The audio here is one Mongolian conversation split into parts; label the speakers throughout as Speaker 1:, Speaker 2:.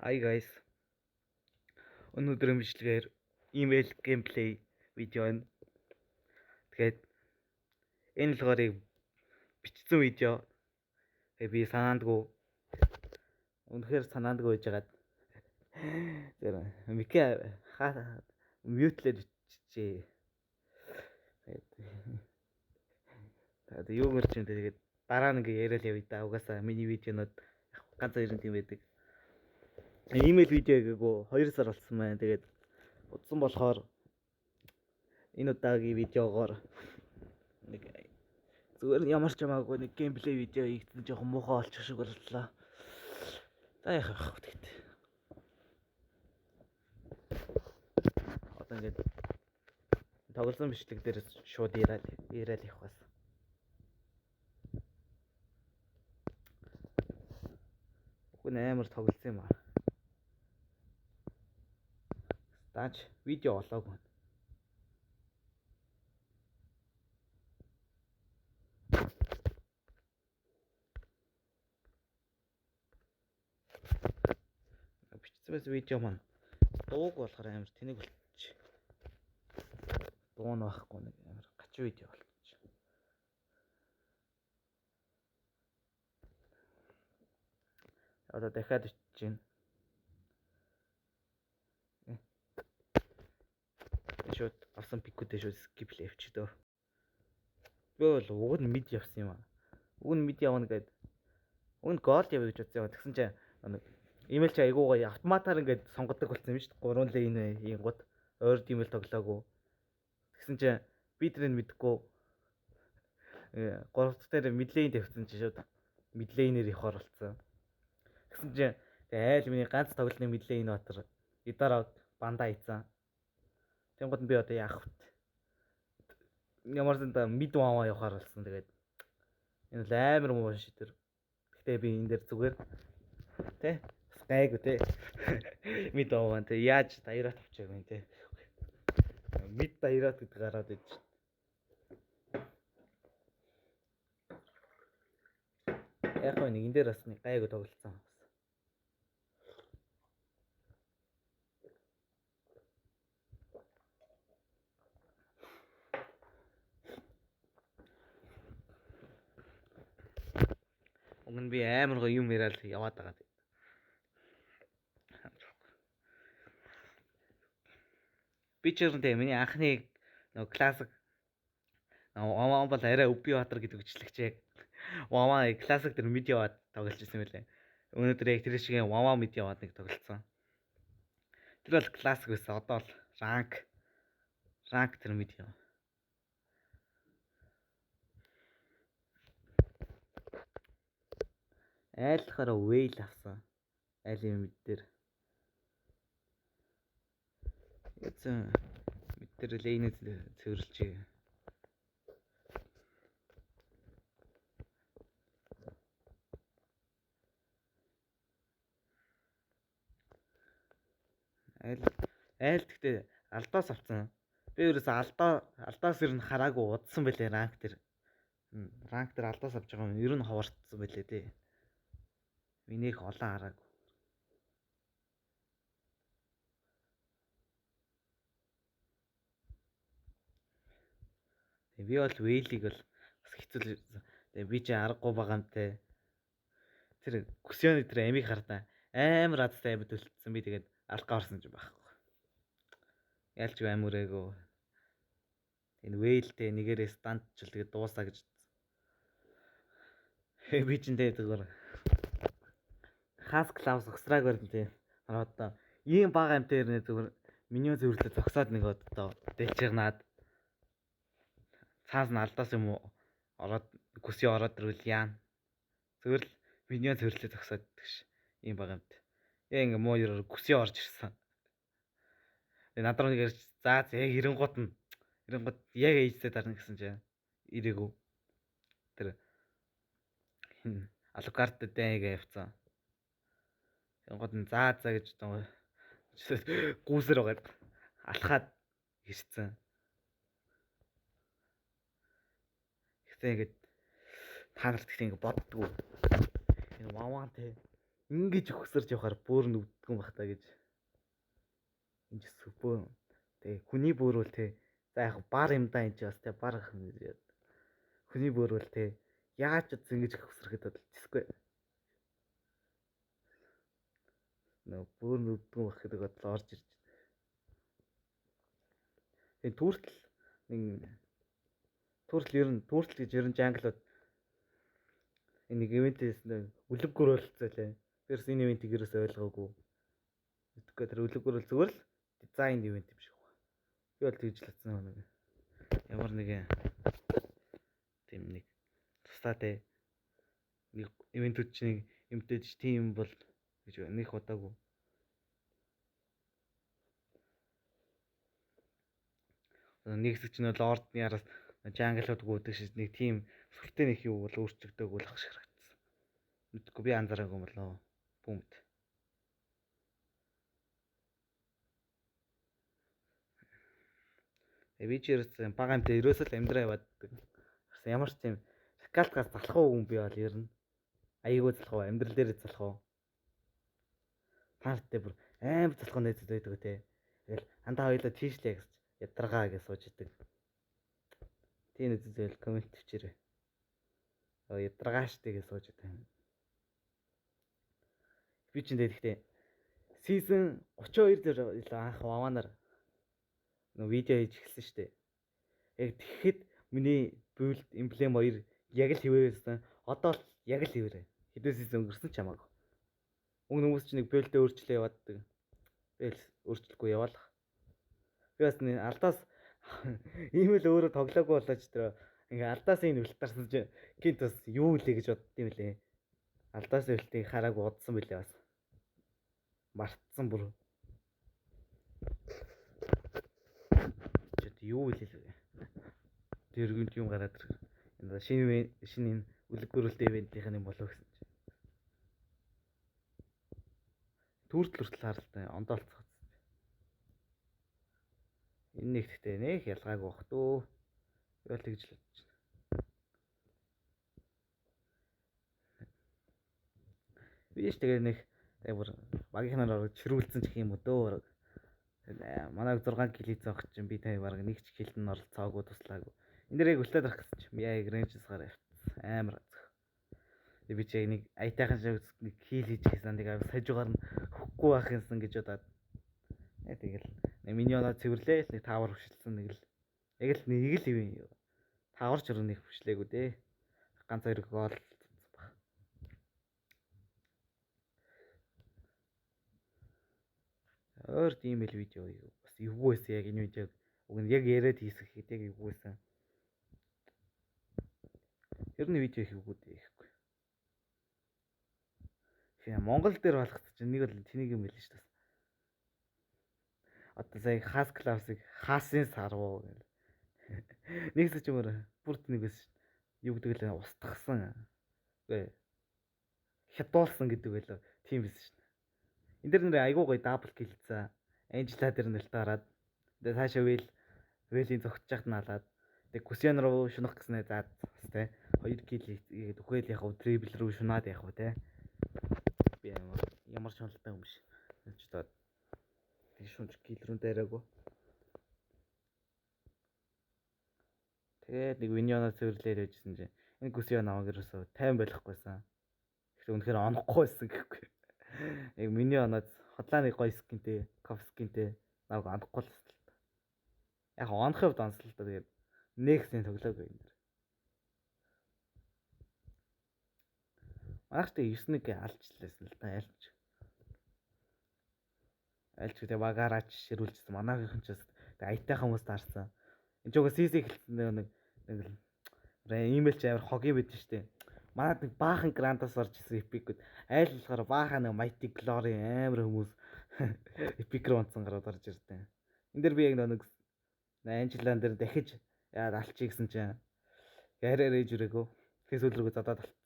Speaker 1: Hi guys. Өнөөдрийн бичлэгээр email gameplay видео байна. Тэгээд энэ болохоор бичсэн видео. Тэгээ би санаандгүй. Үнэхээр санаандгүй байж байгаад тэр микэ хаа мьютлээд биччихээ. Тэгээд юу гэрч юм, тэгээд дараа нь ингээ яриад явъя да. Угаасаа миний видеонууд ганц хоёр юм байдаг. Имэйл видео хийгээгүй 2 сар болсон байна. Тэгээд удсан болохоор энэ удаагийн видеогоор нэг зүгээр ямар ч юмаагүй нэг gameplay видео хийгдэн жоохон муухай болчих шиг боллоо. За яах вэ тэгэхдээ. Одоо ингээд тоглосон бичлэг дээр шууд яриад явах бас. Бүхэн амар тоглосон юм аа. Даач видео олоогүй. Бичсэн байсан видео маань дууг болохоор амар тэнэг болчих. Дуу нь байхгүй нэг амар гач видео болчих. Одоо дахиад бичиж байна. Шууд авсан pick үүдээ шууд skip л явчих дөө. Би бол уг нь mid явсан юм аа. Уг нь mid явна гэд. Уг нь gold явъя гэж бодсон юм. Тэгсэн чинь нэг имэйл чи айгуу гоё автоматар ингээд сонгодог болсон юм шүү дээ. 3 lane хийнгууд ойр имэйл тоглоагүй. Тэгсэн чинь би тэрийг мэдэхгүй. 3 дахь дээр mid lane тавьсан чинь шууд mid lane-ээр явахаар болсон. Тэгсэн чинь тэгээ айл миний ганц тоглолтын mid lane Баатар Идараг бандаа хийцэн. Тэнгууд нь би одоо яах вэ? Ямар зэнда mid вава явахаар болсон. Тэгээд энэ л амар муу шийдвэр. Гэхдээ би энэ дээр зүгээр тэ бас гайгүй тэ. Mid вава тэ яаж даяарат авчаагүй юм тэ. Mid даяарат гэдэг гараад иж. Яг гоо нэг энэ дээр бас нэг гайгүй тоглолцсон. Уг нь би амар гоё юм яриад яваад байгаа. Би ч ер нь тэ миний анхны нөгөө классик Вамаа бол арай Үби Баатар гэдэг бичлэгч яг Вамаа классик дээр mid яваад тоглож ирсэн байлээ. Өнөөдөр яг тэр шиг Вамаа mid яваад нэг тоглолцсон. Тэр бол классик байсан. Одоо бол rank тэр mid яв. Айлхаараа Whale авсан. Айлын mid дээр. Яцэн mid дээр lane цэвэрлжээ. Айл гэхдээ алдаас авсан. Би ерөөсөө алдаас ер нь хараагүй удсан байлээ rank дээр. Rank дээр алдаас авч байгаа юм. Ер нь ховорцсон байлээ тий. Миний их олон хараагүй. Тэгээ би бол Whale-ийг бол бас хэцүү. Тэгээ би чи аргагүй байгаа юм те. Тэр Гүсионы тэр амийг хардаа амар азтай амьд үлдсэн. Би тэгээд алгаа орсон ч байхгүй. Ялч амь өрөөгөө. Энэ Whale-тэй нэгээрээ стандчил тэгээд дуусаа гэж. Би ч энэ зүгээр Хас Клаус өсрааг барьсан тий. Одоо ийм бага амтай ирнэ зүгээр миньон зөвөрлөө зогсоод нэг одоо дэлжигнаад цаас нь алдаас юм уу ороод гүсий ороод ирвэл яана. Зүгээр л миньон зөвөрлөө зогсоод тэгш ийм бага амт. Яг ингээ муу ерөөр гүсий орж ирсэн. Тэгээ над руу нэг ярьж за яг 90 нь 90 яг ээжтэй дарна гэсэн чинь ирээгүй. Тэр хин Алукарт дэйгээ явцсан. Тэнгууд нь за гэж гүүсэр байгаад алхаад ирсэн. Гэхдээ ингээд та нарт гэхдээ ингээд боддгоо. Энэ ваван те Ингэж өгсөрч явахаар бөөр нь өвдгөн бах та гэж. Энд сүпөө. Тэг хүний бөөр бол те. За яг бар юм да энэ ч бас те бар хүний бөөр бол те яаж ч ингэж хөсрэхэд бол тэсгүй. Нөө бөөр нь өвдгөн бах гэдэг бодол орж ирж байна. Тэгээ turtle нэг turtle ер нь turtle гэж ер нь jungle ууд энэ нэг event ээс нэг үлэг гөрөөлцөө лээ. Тэрс энэ event ийг ерөөсөө ойлгоогүй. Тэгэхгүй тэр үлэг гөрөөл зүгээр л дизайн event юм шиг байна. Би бол тэгж л утсан нэг. Ямар нэг тийм нэг тусдаа те нэг event үүд чинь нэг юмтэйж тийм бол гэж нэг удаагүй. Нэг хэсэг чинь лордны араас jungle ууд гүйдэг шиг нэг тийм сүртэй нэг юу бол өөрчлөгдөг бол ах шиг харагдсан. Мэдгүй би анзаараагүй юм болоо. Бүүмэд. Би ч ерөөсөн бага амтай ерөөсөө л амьдраа явааддаг. Ямар ч тийм рекалтгаас залах уу хүн би бол ер нь аягүй залах уу, амьдрал дээр залах уу. Та нартай бүр амар залах найзууд байдаг те. Тэгэл андаа хоёлаа тийшлээ гэж ядаргаа гэж сууж идэг. Тийм найзууд байвал коммент бичээрэй. Ядаргаа штэ гэж сууж идэг. Би ч энэ гэхдээ season 32 дээр илүү анх ваванаар нөө видео хийж эхэлсэн штэ. Яг тэгэхэд миний build emblem 2 яг л хэвээр байсан. Одоо л яг л хэвээрээ. Хэдэн season өнгөрсөн ч хамаагүй. Өмнө хүмүүс чинь нэг build-ээ өөрчлөө явааддаг. Би л өөрчлөхгүй яваалах. Би бас нэг алдаас ийм л өөрөө тоглоогүй болооч тэр ингээ алдаас энэ үлт дарсан чинь гинт бас юу лээ гэж бодд юм лээ. Алдаас үлтийг хараагүй удсан билээ бас. Мартсан бүр. Чэт юу лээ. Тэр гинт юм гараад ирэх. Энэ шинэ энэ үлэг гөрөлт event ийн юм болов гэсэн чинь. Turtle хүртэл харалтай ондоолцох. Энэ нэг гэхдээ нэх ялгаагүй бах дөө. Би бол тэгж л бодож байна. Би ч тэгээ нэг бүр багийнхнаар орог чирүүлсэн ч гэх юм уу дөө. Манай 6 kill зоох чинь би тань бараг нэг ч kill д нь оролцоогүй туслаагүй. Энэ дээр яг үлдээд авах гэсэн чинь яг range сгаар явцсан. Амар зөх. Би чи яг нэг аятайхан шиг нэг kill хийж хийсэн нэг сажуугаар нь хөхгүй байх юмсан гэж бодоод. Тэгэл minion оо цэвэрлээл нэг tower хөшилсэн нэг л яг л нэг л юм. Tower ч өрөө нэг хөшлээгүй дээ. Ганц хоёр гол баг. Өөр тийм л видео бас эвгүй байсан яг энэ видеог уг нь яг яриад хийсэх хэд яг эвгүй байсан. Ер нь видео их эвгүй дээ ихгүй. Тэгэхээр Монгол дээр болох чинь нэг бол тэнийг юм байл шүү дээ. Одоо сая хас классыг хаасын сарвуу гэл. Нэг хэсэг ч юм уу бүр тэнэг байсан шүү. Юу гэдэг лээ устгасан. Үгүй. Хядуулсан гэдэг байлоо. Тийм байсан шүү. Энэ дэр нэр айгуу гоё double kill цаа. Анжела дээр нэлт гараад тэгээ цаашаа Вэлийн зогтож яхад наалаад тэгээ Кусиан руу шунах гэснээр заад бас те 2 kill хийгээд үхэл яг dribble рүү шунаад явах уу те. Би ямар шуналтай юм биш. Ч одоо тэг шунж kill рүү дайраагүй. Тэгээд нэг minion оо цэвэрлээд байжсэн чинь энэ Кусиан намайг ерөөсөө 50 болохгүйсэн. Тэгэхээр үнэхээр онохгүй байсан гэхгүй. Яг миний оноод хотлаа нэг гоё skin тэй, коф skin тэй намайг онохгүй л байсан л та. Яг онох хувьд онсон л та. Тэгээд нэгсэн тоглоогүй юм дэр. Манайх ч 9-1 алчлаасан л та альч. Альч гэдэг багаараач ширүүлжсэн. Манайхын ч бас тэг аятайхан хүмүүс таарсан. Энд ч уг CC эхэлсэн нэг нэг л ийм л ч амар хог юм байд штэ. Манад нэг баахан грантаас орж ирсэн epic үүд айл болохоор баахан нэг Mighty Glory амар хүмүүс epic руу онцсон гараад орж ирдэ. Энд дэр би яг нэг Анжелан дээр дахиж яад алчий гэсэн чинь яриа рэж ирээгүй. Тэгэхээр сүүл рүүгээ задаад алдсан.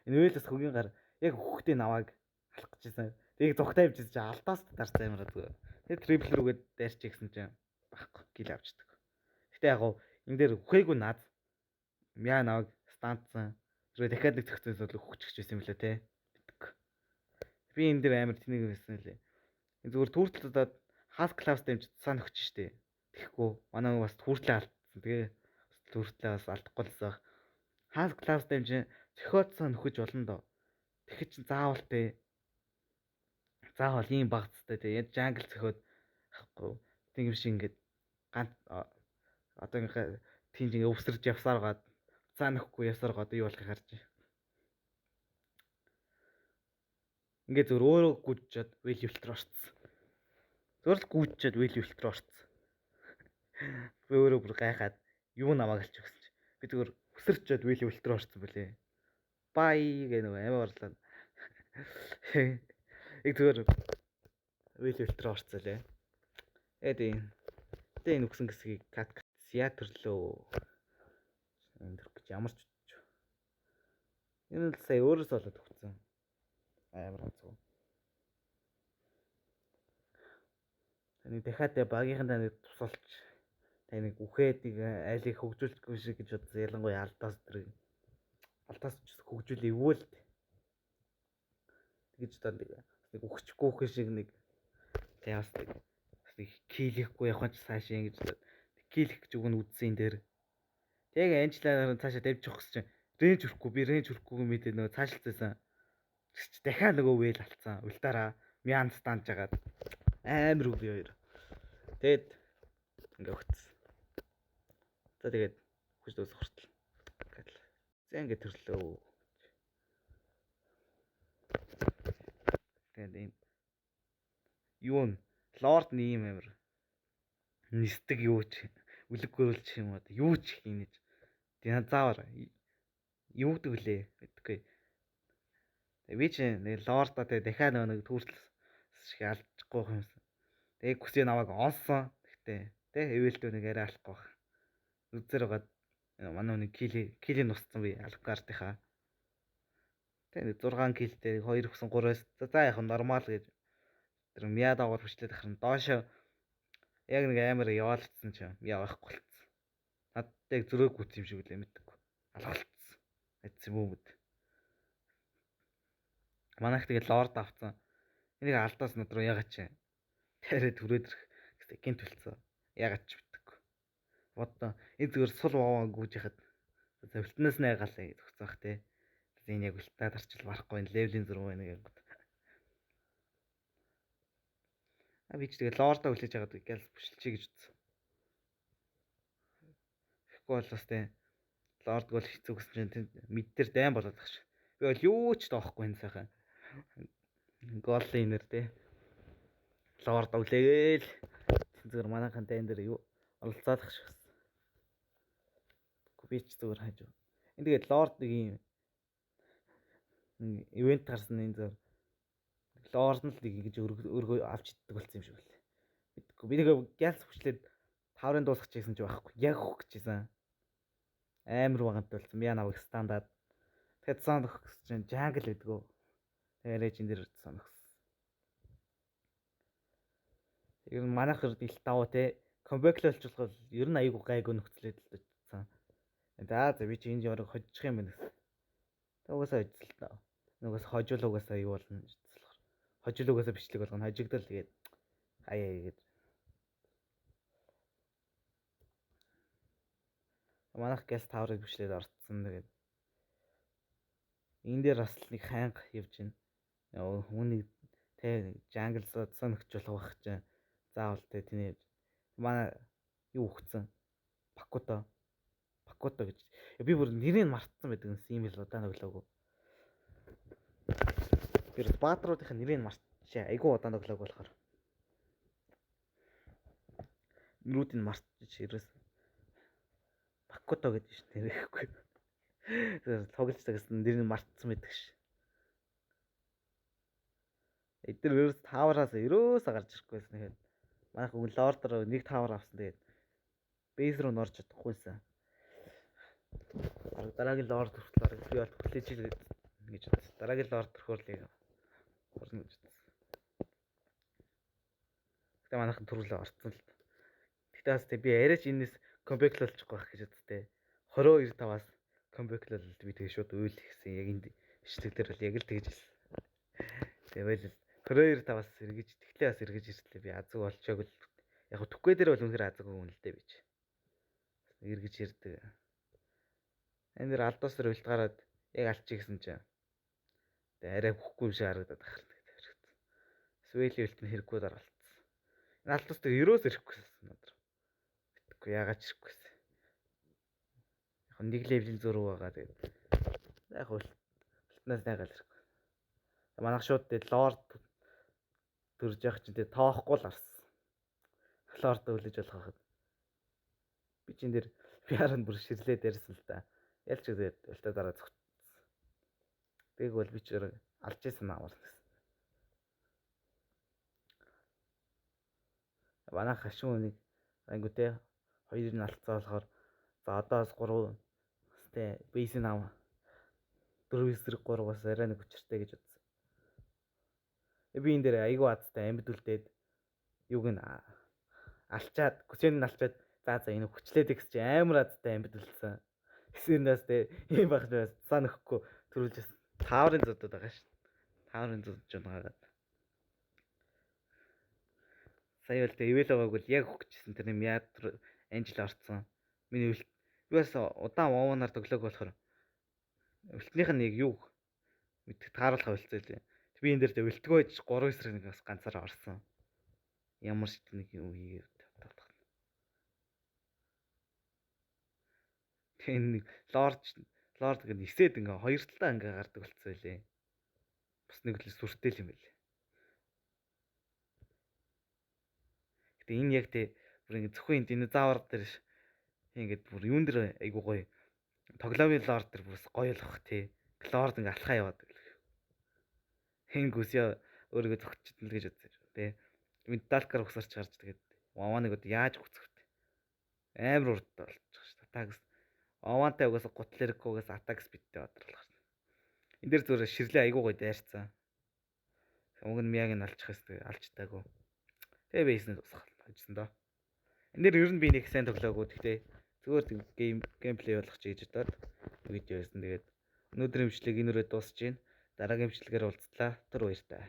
Speaker 1: Энэ үйл бас хөгийн гар яг хөөхтэй навааг алах гэжсэн. Тэг зүгтаа явжсэн чинь алдаас дарсан амар зүг. Тэр triple рүүгээ дайрчих гэсэн чинь байхгүй kill авчдаг. Гэтэ яг гоо энэ дээр үхээгүй наад Мяа наваг stun дсан. Хэрвээ дахиад нэг зөгцөөс бол үхчих байсан юм лээ те. Мэдгүй. Би энэ дээр амар тэнэг байсан лээ. Зүгээр түүртэл удаад Half Class дэмж цаа нөхч штэ. Тэгэхгүй манай хүн бас түүртлээ алдсан. Тэгээ түүртлээ бас алдахгүй лсэн. Half Class дэмж зөхиодсон нөхөж болно доо. Тэгэхэд чин заавал те. Заавал ийм багцтай те. Яг jungle зөхиод ахгүй. Тэг юм шиг ингээд ганц одоо ингээ тийм ингээ өвсөрж явсаар гад цаа нөхгүй явсаар гад юу болохыг харж. Ингээ зөв өөрөө гүйжчихэд value filter орцсон. Зөвөр л гүйжчихэд value filter орцсон. Би өөрөө бүр гайхаад юу намайг алж өгсөн чи. Би зөвөр өсөрчөөд value filter орцсон бэлээ. Бай гэх нэг амиа орлоо. Яг зөвөр value filter орцсон лээ. Тэгээд энэ тэ энэ үгсэн хэсгийг кат сия төрлөө. Энэ төр гэж ямар ч энэ л сая өөрөөс болоод өгсөн. Амар онцгой. Таны дахиад багийнхандаа нэг тусалж таныг үхээд нэг айлыг хөгжүүлэхгүй шиг гэж бодсон. Ялангуяа алдаас тэр алдаас ч хөгжүүл эвгүй л тэгэж одоо нэг үхчихгүй хэх шиг нэг тэг бас нэг килэхгүй явах ч цаашаа ингэж килэх гэж үг нь үдсэн энэ дээр. Тэг анжлаар цаашаа давж явах гэсэн чинь рэнж өрөхгүй би рэнж өрөхгүй мэдээ нөгөө цаашлцсан. Тэгч дахиад нөгөө үйл алдсан. Ултаараа мян станж жагаад амар үг би хоёр. Тэгэд ингээ өгцсөн. За тэгээд хүч дуусах хүртэл. За ингээ төрлөө. Тэгээд ийм юу н лорд нь ийм амар нисдэг юу ч үлэг гөрөлч юм уу юу ч хийнэж динозавр юу гэдэг вүлээ мэдгүй. Би чи нэг лордо тэгээ дахиад нэг түүртэл шиг алдчихгүй юмсан. Тэгээ күсээ намайг онсон. Гэхдээ тэ эвэлдүү нэг арай алахгүй баг. Үзэр байгаад манай нэг кили нусцсан би алкартынхаа. Тэгээ 6 килтэй 2 өгсөн 3-аас за яг нормал гэж тэр мя дагуур хүчлээд харин доошо яг нэг амар яваалцсан чинь мя байхгүй болцсон. Надад яг зөрөөг гүц юм шиг үлээ мэдээгүй. Алгалцсан. Айдсан бүүмэд. Манайх тэгээд лорд авцсан. Энийг алдаас над руу ягаад чи тариа түрээд ирэх гэсэн гинт болцсон. Ягаад ч мэдээгүй. Боддоо энэ зүгээр сул ваваа гүйж яхад завилтнаас найгаалаа гэж зогцоох те. Энэ яг үлтаад арчил барахгүй энэ левелийн зураг байна гэх. А би ч тэгээд лордоо хүлээж аваад гал бүшилчээ гэж утсан. Тэгэхгүй бол бас те лорд гол хэцүү гэсэн чинь мэд дээр дайн болоод ах шиг. Би бол юу ч тоохгүй энэ сайхан. Голын нэр те. Лорд өглөөгээл зүгээр манайхан дайн дээр юу оролцоолох шиг гэсэн. Би ч зүгээр хаж. Энэ тэгээд лорд нэг юм ивент гарсан энэ зүгээр лорд нь л нэг ингэж өргөө авч иддэг болсон юм шиг байлаа. Мэдгүй. Би нэг гялс хүчлээд таврын дуусгах гэсэн ч байхгүй. Яг өгөх гэжсэн. Амар багант болсон. Яа навыг стандарт. Тэгэхээр цаанд өгөх гэсэн чинь jungle байдгүй. Тэгээ режин дээр цаанд өгсөн. Ер нь манайх ил давуу те comeback л болчихвол ер нь айгүй гайгүй нөхцөлөд л цаан. За би чи энэ ярыг хожчих юм байна гэсэн. Тэг угаасаа хожил та. Нүгээс хожил угаасаа юу болно гэж болохоор. Хожил угаасаа бичлэг болгоно. Хожигдол тэгээд хаяа гэж. Манайх газ таврыг бичлээд орцсон. Тэгээд энэ дээр бас л нэг хайнга явж байна. Хүмүүнийг тэ jungle соногч болох байх чинь заавал тэ тэнэ явж. Манай юу өгцөн? Бакуто. Бакуто гэж. Би бүр нэрийг мартсан байдаг юм ийм л удаан өглөөгүй. Би баатруудын нэрийг мартчихээ. Айгуу удаан өглөөг болохоор. Нэрүүдийг мартчих ерөөс. Бакуто гэдэг шин нэр ихгүй. Тэр тоглож гэсэн нэрийг мартсан байдаг ш. Эдгээр ерөөс тавраас ерөөсөө гарч ирэхгүйсэн. Тэгэхээр манайх үн лордор нэг тавар авсан. Тэгээд бейс руу норж чадахгүйсэн. Дараагийн лорд хүртэл бараг би бол хүлээж ил гэж бодсон. Дараагийн лорд төрхөөр л орно гэж бодсон. Гэтэ манайхан төрүүлээ орцсон л. Гэтэ бас би арайч энэс comeback болчихгүй байх гэж бодсон. 20-95-аас comeback бололт би тэгээ шууд уйл гэсэн яг энд бичлэг дээр бол яг л тэгж хэлсэн. Тэгэл 22 5-аас эргэж тэглээ бас эргэж ирлээ. Би азаг болчоог л яг түкээ дээр бол үнэхээр азаг хүн л дээ би чи. Эргэж ирдэг. Энэ дэр алдаас төр үлд гараад яг алчих гэсэн чинь. Тэгээ арай хөхгүй юм шиг харагдаад ахарна гэдэг хэрэгцсэн. Свэлийн үлт нь хэрэггүй дараалтсан. Энэ алдаас тэр ерөөс ирэхгүйсэн надад. Битггүй яагаад ч ирэхгүйсэн. Яг нэг левелийн зөрүү байгаа тэгээд яг үлтнээс найгаал ирэхгүй. Манайх шууд тэгээд лорд төрж явах чинь тэгээд тоохгүй л арсан. Лорд өлөж болох хахад. Би чинь тэр пиар нь бүр ширлээ дээрсэн л та. Ялч тэгээд ултаа дараа зүгтсэн. Тэг бол би ч алж исэн аавар гэсэн. Манайх хашин үнийг ангиутэй хоёрыг нь алдсан болохоор за одоос 3 тэ бейсийн ам 4 эсрэг 3 бас арай нэг хүчтэй гэж бодсон. Би энэ дээр айгүй азтай амьд үлдээд юуг нь алчаад күсэнд нь алчаад за за энэ хүчлээд гэсэн чи амар азтай амьд үлдсэн. Эсэрнээс тэ ийм байх нь цаа нөхгүй төрүүлж тааврын зодод байгаа шин. Тааврын зодож унаагаад. Сая бол тэ ивэл байгааг бол яг өгчсэн тэр юм яад анжил орцсон. Миний үлт би бас удаан вовонаар тоглоог болохоор үлтнийх нь яг юу мэдэх тааруулах үлцээ. Би энэ дээр тэ үлтгөө 3 эсрэг нэг бас ганцаараа орсон. Ямар ч нэг юм хийгээд бодох. Тэгээ нэг лорд лорд гэх нисээд ингээ хоёр талдаа ингээ гардаг болцсон байлээ. Бас нэг л сүртэй л юм байлээ. Гэтэ энэ яг тэ бүр ингээ зөвхөн энэ динозавр дээр ингээд бүр юун дээр айгуу гоё тоглоомын лорд дээр бүр гоё л бах тий. Лорд ингээ алхаа яваад гэх. Хин гүсээ өөрийгөө зөгчдөг л гэж бодсон юм тий. Металликаар угсарч гарч тэгээд ваваныг одоо яаж гүцэх вэ? Амар урд болчих шүү дээ. Атакс Авантай угаасаа гутал хэрэггүй угаасаа атакс биттэй бадарлах шин. Энэ дээр зүгээр ширлээ айгуу гоё дайрцсан. Уг нь мияг нь алчих хэвээр алж таагүй. Тэгээ бейснээ тусгал хожсон доо. Энэ дээр ер нь би нэг сайн тоглоагүй. Гэхдээ зүгээр геймплей болох чи гэж бодоод видео хийсэн. Тэгээд өнөөдрийн бичлэг энэ үрээ дуусч байна. Дараагийн бичлэгээр уулзлаа. Түр баяртай.